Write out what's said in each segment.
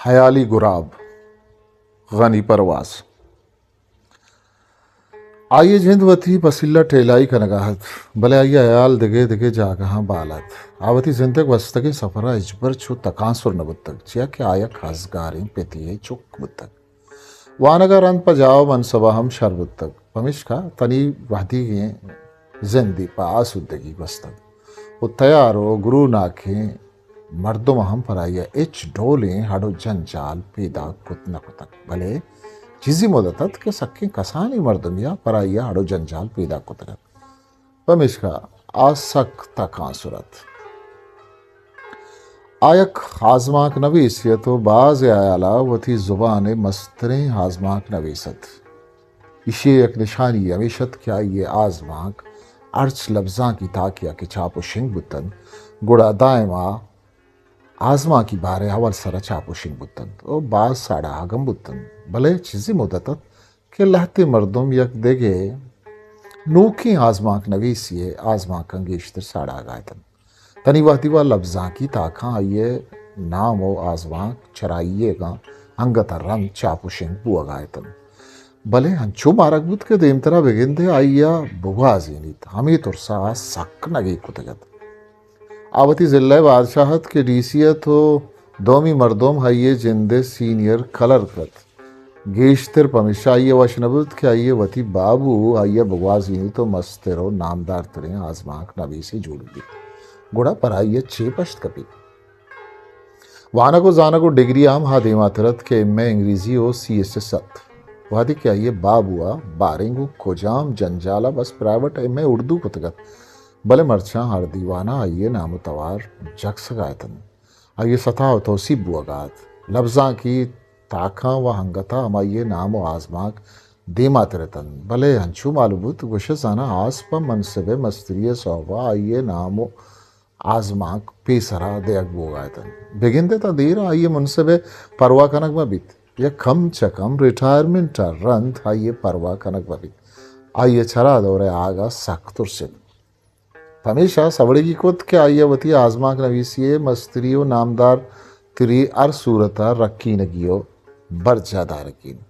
ہیالی گراب، غنی پرواز۔ آئی ءِ جند وتی پسیلہ ٹیلائی کنگ ءَ ات، بلے آئی ءِ ہیال دگہ دگہ جاگہاں بال ات۔ آ وتی زند ءِ گوستگیں سفر ءَ ہچبر چو تکانسر نہ بوتگ، چیا کہ آ یک ہزگاریں پتے ءِ چک بوتگ۔ وانگ ءَ رند پہ جاہ ءُ منصب ءَ ہم شر بوتگ، پمیشکا تنی وہدیگیں زندے پہ آسودگی گوستگ ءُ تیار ءُ گروناکیں مردم ہم پر آئی ءَ ہچ ڈولیں ہڑ ءُ جنجال پیداک کت نہ کتگ، بلے چیزی مدت ات کہ سکیں کسانیں مردمے ءَ پر آئی ءَ ہڑ ءُ جنجال پیداک کتگ ات۔ پمیشکا آ سک تکانسر ات۔ آ یک آزمانک نویسے ات ءُ باز ءِ ہیال ءَ وتی زبان ءِ مستریں آزمانک نویس ات۔ ایشی ءِ یک نشانی ہمیش ات کہ آئی ءِ آزمانک ہرچ لبزانکی تاکے ءَ کہ چاپ ءُ شنگ بوتنت، گڑا دائم ءَ آزمانکی بار ءِ اول سر ءَ چاپ ءُ شنگ بوتنت ءُ باز ساڑاہگ ہم بوتنت، بلے چیزی مدت ات کہ لہتے مردم یک دگہ نوکیں آزمانک نویسے ءِ آزمانکاں گیشتر ساڑاہگ ءَ اتنت۔ تنی وہدی ءَ لبزانکی تاکاں آئی ءِ نام ءُ آزمانک چرائیگاں انگت ءَ رند چاپ ءُ شنگ بوہگ ءَ اتنت، بلے انچو مارگ بوت کہ دیمترا بگندے آئی ءَ بگوازینیت، ہمے ترس ءَ آ سک نگیگ کتگ ات۔ آ وتی ضلع ءِ بادشاہ ات کہ ڈی سی ات ءُ دومی مردم آئی ءِ جند ءِ سینئر کلرک ات۔ گیشتر پمیشا آئی ءَ وش نہ بوت کہ آئی ءِ وتی بابو آئی ءَ بگوازینیت ءُ مستر ءُ نامدارتریں آزمانک نویسے جوڑ بیت، گڑا پر آئی ءَ چے پشت کپیت؟ وانگ ءُ زانگ ءُ ڈگری ءَ ہم آ دیماتر ات کہ ایم اے انگریزی ءُ سی ایس ایس ات۔ وہدے کہ آئی ءِ بابو ءَ باریں گوں کجام جنجال ءَ بس پرائیوٹ ایم اے اردو کتگ ات، بلے مرچاں ہر دیوان ءَ آئی ءِ نام ءُ توار جکسگ ءَ اتنت۔ آئی ءِ ستا ءُ توسیپ بوہگ ءَ ات۔ لبزانکی تاکاں ءُ انگت ءَ ہمائی ءِ نام ءُ آزمانک دیماتر اتنت، بلے انچو مالو بوت گوشئے زاناں آس پہ منصب ءِ مستری ءِ سوب ءَ آئی ءِ نام ءُ آزمانک پیسرا دیگ بوگ ءَ اتنت۔ بگندے تاں دیر ءَ آئی ءِ منصب ءِ پرواہ کنگ مہ بیت یا کم چہ کم ریٹائرمنٹ ءَ رند آئی ءِ پرواہ کنگ مہ بیت۔ آئی ءَ چرا دور ءِ آگ ءَ سک ترست۔ پمیشا سوڑگی کت کہ آئی ءَ وتی آزمانک نویسی ءِ مستری ءُ نامدار تری ہر صورت ءَ رکینگی ءُ برجاہ دارگی انت۔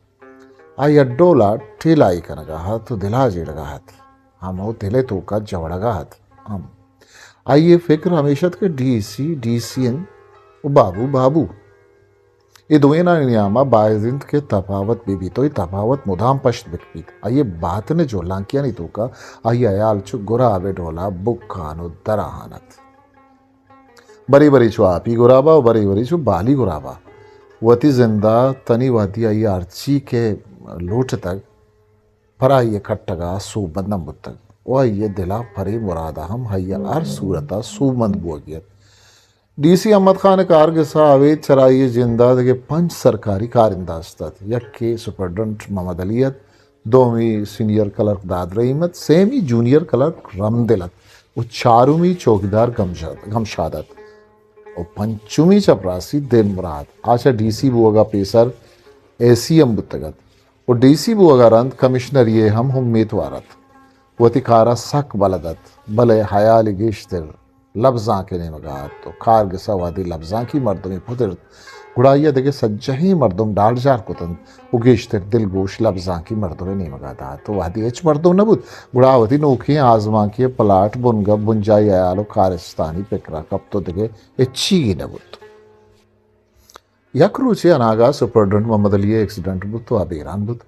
آئی ءَ ڈول ءَ ٹیلائی کنگ ءَ ات ءُ دل ءَ جیڑگ ءَ ات، ہم ءُ دل ءِ توک ءَ جوڑگ ءَ ات ہم۔ آئی ءِ فکر ہمیش ات کہ ڈی سی ڈی سی انت ءُ بابو بابو۔ اے دوئینانی نیام ءَ باید انت کہ تپاوت بہ بیت ءُ اے تپاوت مدام پشت بہ کپیت۔ آئی ءِ باتن ءِ جہلانکیانی توک ءَ آئی ءِ ہیال چو گراب ءِ ڈول ءَ بکان ءُ دراہان ات۔ برے برے چو آپی گراب ءَ ءُ برے برے چو بالی گراب ءَ۔ وتی زند ءَ تنی وہدی آئی ءَ ہرچی کہ لوٹتگ، پر آئی ءِ کٹگ ءَ سوبمند نہ بوتگ ءُ آئی ءِ دل ءَ پرے مراد ءَ ہم آئی ءَ ہر صورت ءَ سوبمند بوگی ات۔ ڈی سی احمد خان ءِ کارگس ءَ ابید چرائی ءِ جند ءَ دگہ پنچ سرکاری کارندہ است ات۔ یکے سپرڈنٹ محمد علی ات، دومی سینئر کلرک داد رحیم ات، سیمی جونیئر کلرک رمدل ات ءُ چارمی چوکیدار گمشاد، گمشاد ات ءُ پنچمی چپراسی دل مراد۔ آ چہ ڈی سی بوگ ءَ پیسر اے سی ہم بوتگ ات ءُ ڈی سی بوگ ءَ رند کمشنری ءِ ہم امیتوار ات۔ وتی کار ءَ سک بلد ات، بلے ہیالی گیشتر لبزانک ءِ نیمگ ءَ ات ءُ کارگس ءَ وہدے لبزانکی مردمے پدرت، گڑا آئی ءَ دگہ سجہیں مردم ڈالجار کت انت ءُ گیشتر دلگوش لبزانکی مردم ءِ نیمگ ءَ دات ءُ وہدے ہچ مردم نہ بوت، گڑا آ وتی نوکیں آزمانکی ءِ پلاٹ، بنگپ، بنجاہی ہیال ءُ کارستانی پکر ءَ کپت ءُ دگہ ہچیگی نہ بوت۔ یک روچے اناگاہ سپرڈنٹ محمد علی ءِ ایکسیڈنٹ بوت ءُ آ بیران بوت۔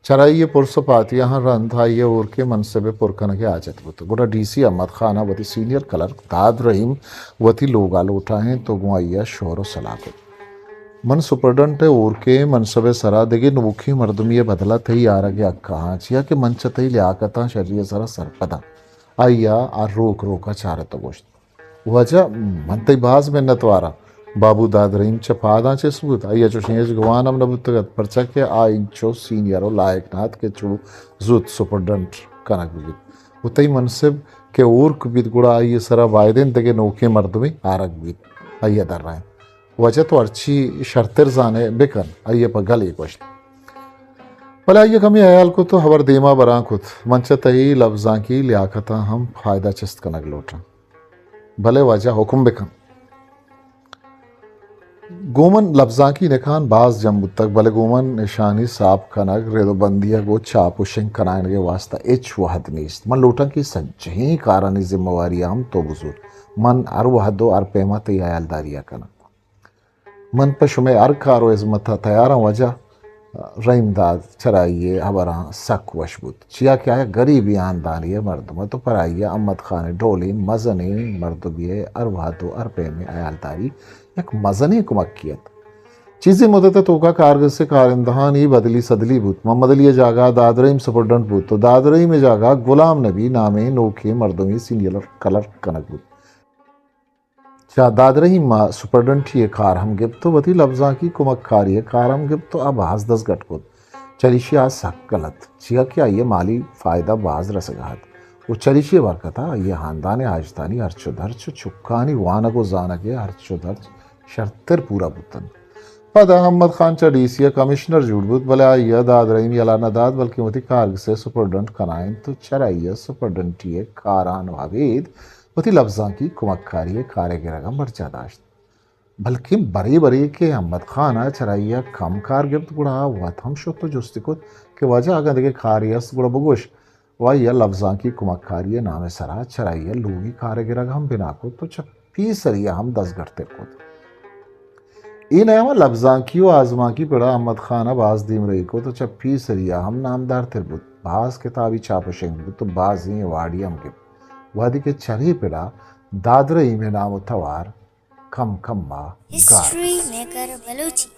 چرائی ءِ پرس ءُ پاتیاہاں رند آئی ءَ ہورکیں منصبے پر کنگ ءِ حاجت بوت۔ گڑا ڈی سی احمد خان ءَ وتی سینئر کلرک داد رحیم وتی لوگ ءَ لوٹائینت ءُ گوں آئی ءَ شور ءُ سلاہ کت۔ من سپرڈنٹ ءِ ہورکیں منصب ءِ سرا دگہ نوکیں مردمے ءِ بدل ءَ تئی آرگ ءِ حق ءَ آں، چیا کہ من چہ تئی لیاقتاں شری ءِ سرا سرپد آں۔ آئی ءَ آ روک روک ءَ چارت ءُ گوشت، واجہ، من تئی باز منت وار آں۔ بابو داد رحیم چہ پاداں چست بوت، آئی ءَ چوشیں ہچ گمان ہم نہ بوتگ ات، پرچا کہ آ انچو سینئر ءُ لائق نہ ات کہ چو زوت سپرڈنٹ کنگ بہ بیت۔ ءُ تئی منصب کہ ہورک بیت، گڑا آئی ءِ سرا باید انت دگہ نوکیں مردمے آرگ بیت۔ آئی ءَ درائینت، واجہ، تو ہرچی شرتر زان ئے بکن۔ آئی ءَ پہ گلے گوشت۔ بلے آئی ءَ کمے ہیال کت ءُ ہبر دیما بران کت، من چہ تئی لبزانکی لیاقتاں ہم فائدہ چست کنگ لوٹاں۔ بلے واجہ، حکم بکن۔ گوں من لبزانکی نکان باز جم بوتگ، بلے گوں من اشانی ساپ کنگ، رد و بندیگ و چاپ و شنگ کنائینگ ء واستہ ہچ وہد نیست۔ من لوٹاں کہ سجہیں کارانی ذمہ واری ء ہم تو بزور۔ من ہر وہد و ہر پیما تئی ہیالداری ء کناں۔ من پہ شمئے ہر کار و ہزمت ء تیاراں۔ واجہ رحیم داد چرائی ء ہبراں سک وش بوت، چیا کہ آ یک گریبیں ہاندانی ء مردم ات و پر آئی ء احمد خان ء ڈولیں مزنیں مردمے ء ہر وہد و ہر پیمیں ہیالداری یک مزنیں کمکے ات۔ چیزے مدت ء توکا کارگس ء کارندہانی بدلی سدلی بوت۔ محمد علی ء جاگہ ء داد رحیم سپرڈنٹ بوت و داد رحیم ء جاگہ ء غلام نبی نامیں نوکیں مردمے سینئر کلرک کنگ بوت۔ چہ داد رحیم ء سپرڈنٹی ء کار ہم گپت و وتی لبزانکی کمکاری ء کار ہم گپت و آ باز دزگٹ کت۔ چریشی ء آ سک گل ات، چیا کہ آئی ء مالی فائدہ باز رسگ ء ات و چریشی ء برکت ء آئی ء ہاندان ء حاجتانی ہرچ و درچ و چکانی وانگ و زانگ ء ہرچ و درچ شرتر پورا بوت انت۔ پدا احمد خان چہ ڈی سی ء کمشنر جوڑ بوت، بلے آئی ء داد رحیم یلہ نہ دات، بلکیں وتی کارگس ء سپرڈنٹ کنائینت و چرائی ء سپرڈنٹی ء کاران و ابید وتی لبزانکی کمکاری ء کار ء گرگ ء برجاہ داشت۔ بلکیں برے برے کہ احمد خان ء چرائی ء کم کار گپت، گڑا آ وت ہم شت و جستی کت کہ واجہ اگاں دگہ کارے است گڑا بگوش۔ و آئی ء لبزانکی کمکاری ء نام ء سرا چرائی ء لوگی کار ء گرگ ہم بنا کت و چہ پیسری ء ہم دزگٹتر کت۔ اے نیام ء لبزانکی و آزمانکی پڑا احمد خان ء باز دیمرئی کت و چہ پیسری ء ہم نامدارتر بوت۔ باز کتابی چاپ و شنگ بوت و بازیں ایوارڈی ہم گپت۔ وہدے کہ چرے پڑا داد رحیم ء نام و توار کم کم ء گار۔ ہسٹری میکر بلوچی۔